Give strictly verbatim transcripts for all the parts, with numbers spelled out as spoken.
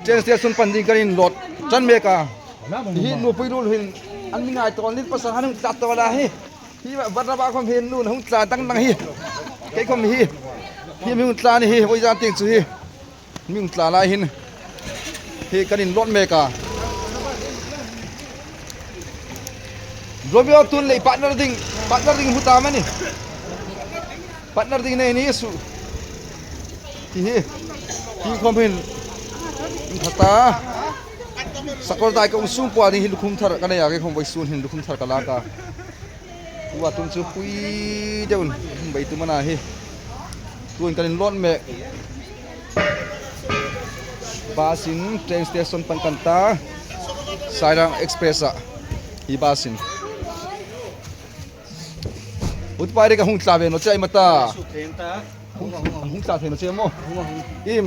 Train station pan ding kan inlawt ṭan mek a. Hi nupui ruol hin an mi ngaituo a, nin pasal han hung tla tawl a hi. Hi Barnaba khawm hin nun hung tla dang dang hi. Kei khawm hi. Hi mi hung tla ni hi, vawizan tieng chu hi. Mi hung tla lai hin. Hi kan inlawt mek a. Romeo tun lei partner ding, partner ding hmu ta mani. Partner ding nei ni su. Hi hi. Hi khawm hin. Thata. Sakawrdai ka um sung pua ding hi lukhum thar ka nei a, kei khawm vawisun hin lukhum thar ka lak a. Tua tum chu pui deuin, bei tum a na hi. Tuin kan inlawt mek. Bus-in train station pan kan ta. Sairang Express-a. Hi bus-in. Ut pai re ka hung tla ve naw che ai ma ta. Hung, hung tla thei naw che maw. Im,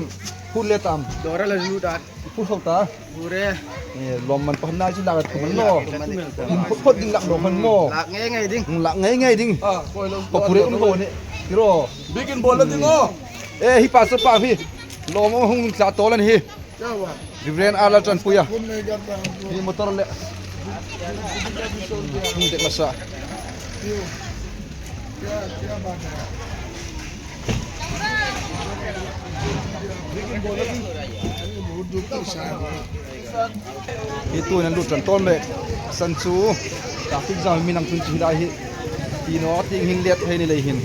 hun le tam. Dora la zu dat. Phur khawm ta. Bure. Eh, lawmman pakhat nai chu lak a tum an maw. Phawt phawt ding lak lawmman maw. Lak ngei ngei ding. Hmm, lak ngei ngei ding. Ah, koi lo. Pa pure un ko ni. Tiro. Bikin bol la ding o. Eh, hi pastor pa hi. Lawm hung tla tawl a ni hi. Reverend Arla Chanpuia. Hi motor le. Hung dek masa. Hi tuin an lut ṭan tawl mek. San chu traffic jam mi nang tun chi lai hi. Ti naw tieng hin let thei ni lei hin.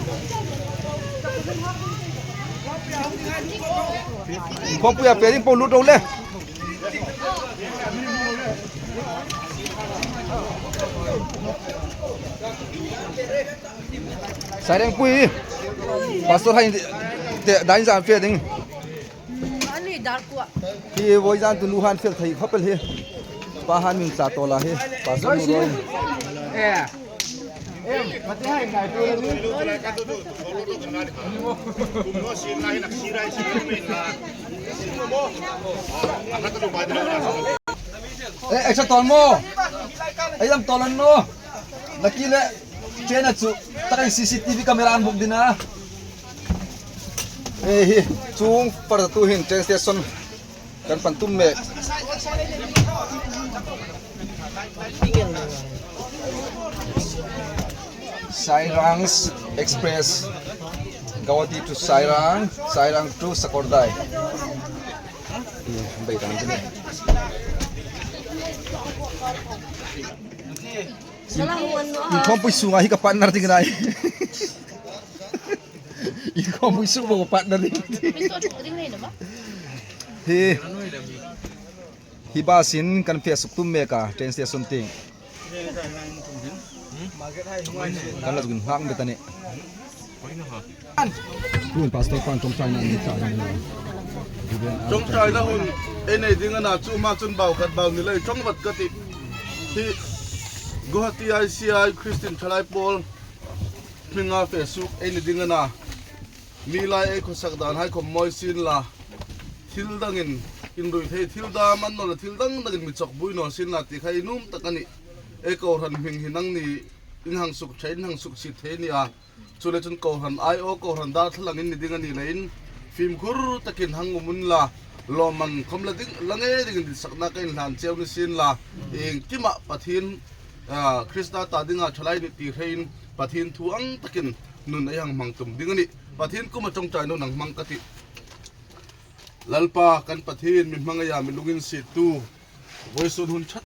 Khawmpuia, pe ding po lut ro le. Sairengpui. Pastor hai te dain zan fe ding. Ani dar kuah. Hi vawizan tu nu han fel thei khawp el hi. Pa han min sa to la hi. Pastor nu roi. Eh. Eh, extra tol mo. Ai, lam tol an no. Naki le. Chena chu. Takai C C T V camera an buk ding a. Eh, hi. Chung par tu hin train station. Kan pan tum mek. Sairang Express. Guwahati to Sairang, Sairang to Sakawrdai. Hmm, bai tang tini. Inkhawmpui sunga hi ka partner ding nai. Inkhawmpui sung bo ka partner ding. Hi. Hi bus-in kan fe suk tum mek a, train station tieng. Kan la zuk nghak bet a nih. Tuin pastor pan ṭawngṭaina an ni ta. Ṭawngṭaina hun ei nei ding a na, chu hma chun bau khat bau ni lei ṭawng vat ka tih. Hi Guwahati I C I Christian Thalai Pawl hminga fe suk ei ni ding a na. Mi lai ei khawsak dan hai khawm mawi sien la. Thil dangin inrui thei, thil dam an naw la, thil dang dangin mi chawk bui naw sien la ti kha i nuom tak a nih. Ei kohran hming hi nangni in hang suk ṭhe, in hang suk sit thei ni a. Chu le chun kohran aiawh, kohran dar thlalang in ni ding a ni leiin fimkhur takin hang um unla, lawmman khawm la ding, la ngei dingin ditsakna ka inhlan cheu ni sien la. Iengkima Pathien, a, Krista ta dinga thalai ni ti hrein Pathien thu ang takin nun ei hang hmang tum ding a nih. Pathien kuoma ṭawngṭaina hang hmang ka tih. Lalpa kan Pathien, mi hmangaia mi lunginsiettu, vawisun hun ṭha